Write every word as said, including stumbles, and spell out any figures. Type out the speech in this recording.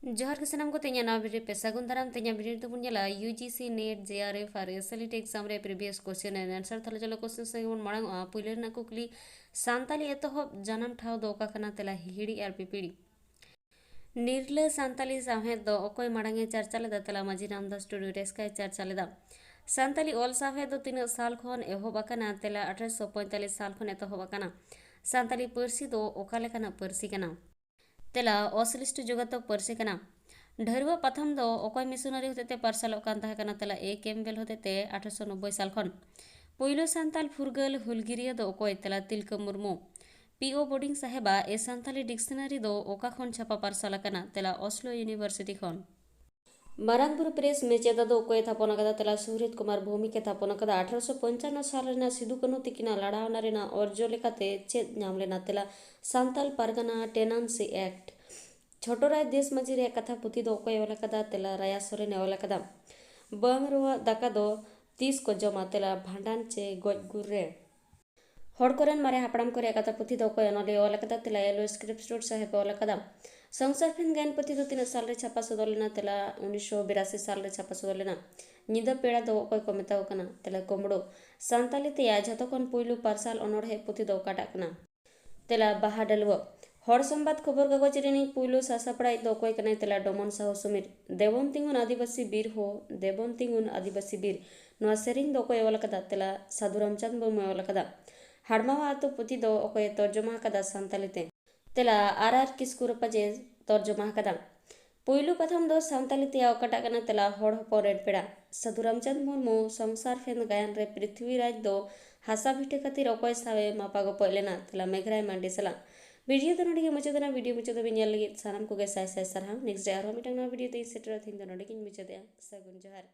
ᱡᱚᱦᱟᱨ ᱜᱮ ᱥᱟᱱᱟᱢ ᱠᱚ, ᱛᱮᱦᱮᱧᱟᱜ ᱱᱟᱣᱟ ᱵᱷᱤᱰᱤᱭᱳ ᱨᱮ ᱯᱮ ᱥᱟᱹᱜᱩᱱ ᱫᱟᱨᱟᱢ᱾ ᱛᱮᱦᱮᱧᱟᱜ ᱵᱷᱤᱰᱤᱭᱳ ᱨᱮᱫᱚ ᱵᱚᱱ ᱧᱮᱞᱟ ᱭᱩ ᱡᱤ C NET, J R F ᱟᱨ S L E T exam ᱨᱮ ᱯᱨᱤᱵᱷᱤᱭᱟᱥ ᱠᱚᱥᱪᱮᱱ ᱮᱱᱰ ᱟᱱᱥᱟᱨ᱾ ᱛᱟᱦᱚᱞᱮ ᱪᱚᱞᱚ ᱠᱚᱥᱪᱮᱱ ᱥᱮᱫ ᱜᱮᱵᱚᱱ ᱢᱟᱲᱟᱝ ᱚᱜᱼᱟ᱾ ᱯᱩᱭᱞᱩ ᱨᱮᱱᱟᱜ ᱠᱩᱠᱞᱤ, ᱥᱟᱱᱛᱟᱞᱤ ᱮᱛᱚᱦᱚᱵ ᱡᱟᱱᱟᱢ ᱴᱷᱟᱶ ᱫᱚ ᱚᱠᱟ ᱠᱟᱱᱟ? ᱛᱮᱞᱟ ᱦᱤᱦᱤᱲᱤ ᱟᱨ ᱯᱤᱯᱤᱲᱤ᱾ ᱱᱤᱨᱞᱟᱹ ᱥᱟᱱᱛᱟᱞᱤ ᱥᱟᱶᱦᱮᱫ ᱫᱚ ᱚᱠᱚᱭ ᱢᱟᱲᱟᱝ ᱮ ᱪᱟᱨᱪᱟ ᱞᱮᱫᱟ? ᱛᱮᱞᱟ ᱢᱟᱹᱡᱷᱤ ᱨᱟᱢᱫᱟᱥ ᱴᱩᱰᱩ ᱨᱮᱥᱠᱟᱭ ᱪᱟᱨᱪᱟ ᱞᱮᱫᱟ᱾ ᱥᱟᱱᱛᱟᱞᱤ ᱚᱞ ᱥᱟᱶᱦᱮᱫ ᱫᱚ ᱛᱤᱱᱟᱹᱜ ᱥᱟᱞ ᱠᱷᱚᱱ ᱮᱦᱚᱵ ᱟᱠᱟᱱᱟ? ᱛᱮᱞᱟ ᱟᱴᱷᱨᱚᱥᱚ ᱯᱚᱸᱭᱛᱟᱞᱤᱥ ᱥᱟᱞ ᱠᱷᱚᱱ ᱮᱛᱚᱦᱚᱵ ᱟᱠᱟᱱᱟ᱾ ᱥᱟᱱᱛᱟᱞᱤ ᱯᱟᱹᱨᱥᱤ ᱫᱚ ᱚᱠᱟ ᱞᱮᱠᱟᱱᱟᱜ ᱯᱟᱹᱨᱥᱤ ᱠᱟᱱᱟ? ᱛᱮᱞᱟ ᱚᱥᱞᱤᱥᱴ ᱡᱳᱜᱟᱛᱚᱠ ᱯᱟᱹᱨᱥᱤ ᱠᱟᱱᱟ᱾ ᱰᱷᱟᱹᱨᱣᱟᱹᱜ ᱯᱟᱛᱷᱟᱢ ᱫᱚ ᱚᱠᱚᱭ ᱢᱤᱥᱚᱱᱟᱨᱤ ᱦᱚᱛᱮᱛᱮ ᱯᱟᱨᱥᱟᱞᱚᱜ ᱠᱟᱱ ᱛᱟᱦᱮᱸ ᱠᱟᱱᱟ? ᱛᱮᱞᱟ ᱮ ᱠᱮᱢᱵᱮᱞ ᱦᱚᱛᱮᱛᱮ ᱟᱴᱷᱨᱚᱥᱚ ᱱᱚᱵᱵᱳᱭ ᱥᱟᱞ ᱠᱷᱚᱱ᱾ ᱯᱩᱭᱞᱩ ᱥᱟᱱᱛᱟᱞ ᱯᱷᱩᱨᱜᱟᱹᱞ ᱦᱩᱞᱜᱤᱨᱤᱭᱟᱹ ᱫᱚ ᱚᱠᱚᱭ? ᱛᱮᱞᱟ ᱛᱤᱞᱠᱟᱹ ᱢᱩᱨᱢᱩ᱾ ᱯᱤ ᱳ ᱵᱳᱰᱤᱝ ᱥᱟᱦᱮᱵᱟᱜ ᱮ ᱥᱟᱱᱛᱟᱞᱤ ᱰᱤᱠᱥᱱᱟᱨᱤ ᱫᱚ ᱚᱠᱟ ᱠᱷᱚᱱ ᱪᱷᱟᱯᱟ ᱯᱟᱨᱥᱟᱞ ᱟᱠᱟᱱᱟ? ᱛᱮᱞᱟ ᱚᱥᱞᱳ ᱤᱭᱩᱱᱤᱵᱷᱟᱨᱥᱤᱴᱤ ᱠᱷᱚᱱ᱾ ᱢᱟᱨᱟᱝ ᱵᱩᱨᱩ ᱯᱨᱮᱥ ᱢᱮᱪᱮᱫᱟ ᱫᱚ ᱚᱠᱚᱭ ᱛᱷᱟᱯᱚᱱ ᱟᱠᱟᱫᱟ? ᱛᱮᱞᱟ ᱥᱩᱦᱨᱤᱛ ᱠᱩᱢᱟᱨ ᱵᱷᱳᱣᱢᱤᱠ ᱮ ᱛᱷᱟᱯᱚᱱ ᱟᱠᱟᱫᱟ᱾ ᱟᱴᱷᱨᱚᱥᱚ ᱯᱚᱧᱪᱟᱱᱱᱚ ᱥᱟᱞ ᱨᱮᱱᱟᱜ ᱥᱤᱫᱩ ᱠᱟᱹᱱᱦᱩ ᱛᱤᱠᱤᱱᱟᱜ ᱞᱟᱲᱟᱣᱱᱟ ᱨᱮᱱᱟᱜ ᱚᱨᱡᱚ ᱞᱮᱠᱟᱛᱮ ᱪᱮᱫ ᱧᱟᱢ ᱞᱮᱱᱟ? ᱛᱮᱞᱟ ᱥᱟᱱᱛᱟᱞ ᱯᱟᱨᱜᱟᱱᱟ ᱴᱮᱱᱟᱱᱥᱤ ᱮᱠᱴ᱾ ᱪᱷᱳᱴᱳ ᱨᱟᱡᱽ ᱫᱮᱥ ᱢᱟᱹᱡᱷᱤ ᱨᱮᱭᱟᱜ ᱠᱟᱛᱷᱟ ᱯᱩᱛᱷᱤ ᱫᱚ ᱚᱠᱚᱭ ᱚᱞ ᱟᱠᱟᱫᱟ? ᱛᱮᱞᱟ ᱨᱟᱭᱟ ᱥᱚᱨᱮᱱ ᱮ ᱚᱞ ᱟᱠᱟᱫᱟ᱾ ᱵᱟᱝ ᱨᱩᱣᱟᱹᱜ ᱫᱟᱠᱟ ᱫᱚ ᱛᱤᱥ ᱠᱚ ᱡᱚᱢᱟ? ᱛᱮᱞᱟ ᱵᱷᱟᱸᱰᱟᱱ ᱪᱮ ᱜᱚᱡ ᱜᱩᱨ ᱨᱮ᱾ ᱦᱚᱲ ᱠᱚᱨᱮᱱ ᱢᱟᱨᱮ ᱦᱟᱯᱲᱟᱢ ᱠᱚ ᱨᱮᱭᱟᱜ ᱠᱟᱛᱷᱟ ᱯᱩᱛᱷᱤ ᱫᱚ ᱚᱠᱚᱭ ᱚᱱᱚᱞᱤᱭᱟᱹ ᱚᱞ ᱟᱠᱟᱫᱟ? ᱛᱮᱞᱟ ᱮᱞ ᱳ ᱥᱠᱨᱤᱯᱴ ᱨᱳᱰ ᱥᱟᱦᱮᱵ ᱮ ᱚᱞ ᱟᱠᱟᱫᱟ᱾ ᱥᱚᱝᱥᱟᱨ ᱯᱷᱮᱱ ᱜᱟᱭᱟᱱ ᱯᱩᱛᱷᱤ ᱫᱚ ᱛᱤᱱᱟᱹᱜ ᱥᱟᱞ ᱨᱮ ᱪᱷᱟᱯᱟ ᱥᱚᱫᱚᱨ ᱞᱮᱱᱟ? ᱛᱮᱞᱟ ᱩᱱᱤᱥᱥᱚ ᱵᱤᱨᱟᱥᱤ ᱥᱟᱞ ᱨᱮ ᱪᱷᱟᱯᱟ ᱥᱚᱫᱚᱨ ᱞᱮᱱᱟ᱾ ᱧᱤᱫᱟᱹ ᱯᱮᱲᱟ ᱫᱚ ᱚᱠᱚᱭ ᱠᱚ ᱢᱮᱛᱟᱣ ᱠᱟᱱᱟ? ᱛᱮᱞᱟ ᱠᱩᱢᱵᱽᱲᱩ᱾ ᱥᱟᱱᱛᱟᱞᱤ ᱛᱮᱭᱟᱜ ᱡᱷᱚᱛᱚ ᱠᱷᱚᱱ ᱯᱩᱭᱞᱩ ᱯᱟᱨᱥᱟᱞ ᱚᱱᱚᱬᱦᱮ ᱯᱩᱛᱷᱤ ᱫᱚ ᱚᱠᱟᱴᱟᱜ ᱠᱟᱱᱟ? ᱛᱮᱞᱟ ᱵᱟᱦᱟ ᱰᱟᱹᱞᱩᱣᱟᱹ᱾ ᱦᱚᱲ ᱥᱚᱢᱵᱟᱫ ᱠᱷᱚᱵᱚᱨ ᱠᱟᱜᱚᱡᱽ ᱨᱤᱱᱤᱡ ᱯᱩᱭᱞᱩ ᱥᱟᱥᱟᱯᱲᱟᱣᱤᱡ ᱫᱚ ᱚᱠᱚᱭ ᱠᱟᱱᱟᱭ? ᱛᱮᱞᱟ ᱰᱚᱢᱚᱱ ᱥᱟᱦᱩ ᱥᱩᱢᱤᱨ᱾ ᱫᱮᱵᱚᱱ ᱛᱤᱸᱜᱩᱱ ᱟᱹᱫᱤᱵᱟᱹᱥᱤ ᱵᱤᱨ ᱦᱳ, ᱫᱮᱵᱚᱱ ᱛᱤᱸᱜᱩᱱ ᱟᱹᱫᱤᱵᱟᱹᱥᱤ ᱵᱤᱨ᱾ ᱱᱚᱣᱟ ᱥᱮᱨᱮᱧ ᱫᱚ ᱚᱠᱚᱭ ᱚᱞ ᱟᱠᱟᱫᱟ? ᱛᱮᱞᱟ ᱥᱟᱹᱫᱷᱩ ᱨᱟᱢᱪᱟᱸᱫᱽ ᱢᱩᱨᱢᱩᱭ ᱚᱞ ᱟᱠᱟᱫᱟ᱾ ᱦᱟᱲᱢᱟᱣᱟ ᱟᱹᱛᱩ ᱯᱩᱛᱷᱤ ᱫᱚ ᱚᱠᱚᱭᱮ ᱛᱚᱨᱡᱚᱢᱟ ᱟᱠᱟᱫᱟ ᱥᱟᱱᱛᱟᱞᱤ ᱛᱮ? ᱛᱮᱞᱟ ᱟᱨ ᱟᱨ ᱠᱤᱥᱠᱩ ᱨᱟᱯᱟᱡᱮ ᱛᱚᱨᱡᱚᱢᱟ ᱟᱠᱟᱫᱟ᱾ ᱯᱩᱭᱞᱩ ᱯᱟᱛᱷᱟᱢ ᱫᱚ ᱥᱟᱱᱛᱟᱞᱤ ᱛᱮᱭᱟᱜ ᱚᱠᱟᱴᱟᱜ ᱠᱟᱱᱟ? ᱛᱮᱞᱟ ᱦᱚᱲ ᱦᱚᱯᱚᱱ ᱨᱮᱱ ᱯᱮᱲᱟ᱾ ᱥᱟᱹᱫᱷᱩ ᱨᱟᱢᱪᱟᱸᱫᱽ ᱢᱩᱨᱢᱩ ᱥᱚᱝᱥᱟᱨ ᱯᱷᱮᱱ ᱜᱟᱭᱟᱱ ᱨᱮ ᱯᱨᱤᱛᱷᱤᱵᱤᱨᱟᱡᱽ ᱫᱚ ᱦᱟᱥᱟ ᱵᱷᱤᱴᱟᱹ ᱠᱷᱟᱹᱛᱤᱨ ᱚᱠᱚᱭ ᱥᱟᱶ ᱮ ᱢᱟᱯᱟ ᱜᱚᱯᱚᱡ ᱞᱮᱱᱟ? ᱛᱮᱞᱟ ᱢᱮᱜᱷᱨᱟᱭ ᱢᱟᱱᱰᱤ ᱥᱟᱞᱟᱜ᱾ ᱵᱷᱤᱰᱤᱭᱳ ᱫᱚ ᱱᱚᱰᱮ ᱜᱮ ᱢᱩᱪᱟᱹᱫ ᱮᱱᱟ᱾ ᱵᱷᱤᱰᱤᱭᱳ ᱢᱩᱪᱟᱹᱫ ᱫᱷᱟᱹᱵᱤᱡ ᱧᱮᱞ ᱞᱟᱹᱜᱤᱫ ᱥᱟᱱᱟᱢ ᱠᱚᱜᱮ ᱥᱟᱭ ᱥᱟᱭ ᱥᱟᱨᱦᱟᱣ᱾ ᱱᱮᱠᱥᱴ ᱨᱮ ᱟᱨᱦᱚᱸ ᱢᱤᱫᱴᱟᱝ ᱱᱟᱣᱟ ᱵᱷᱤᱰᱤᱭᱳ ᱛᱮ ᱤᱧ ᱥᱮᱴᱮᱨᱚᱜᱼᱟ᱾ ᱛᱮᱦᱮᱧ ᱫᱚ ᱱᱚᱰᱮ ᱜᱤᱧ ᱢᱩᱪᱟᱹᱫᱮᱜᱼᱟ᱾ ᱥᱟᱹᱜᱩᱱ ᱡᱚᱦᱟᱨ᱾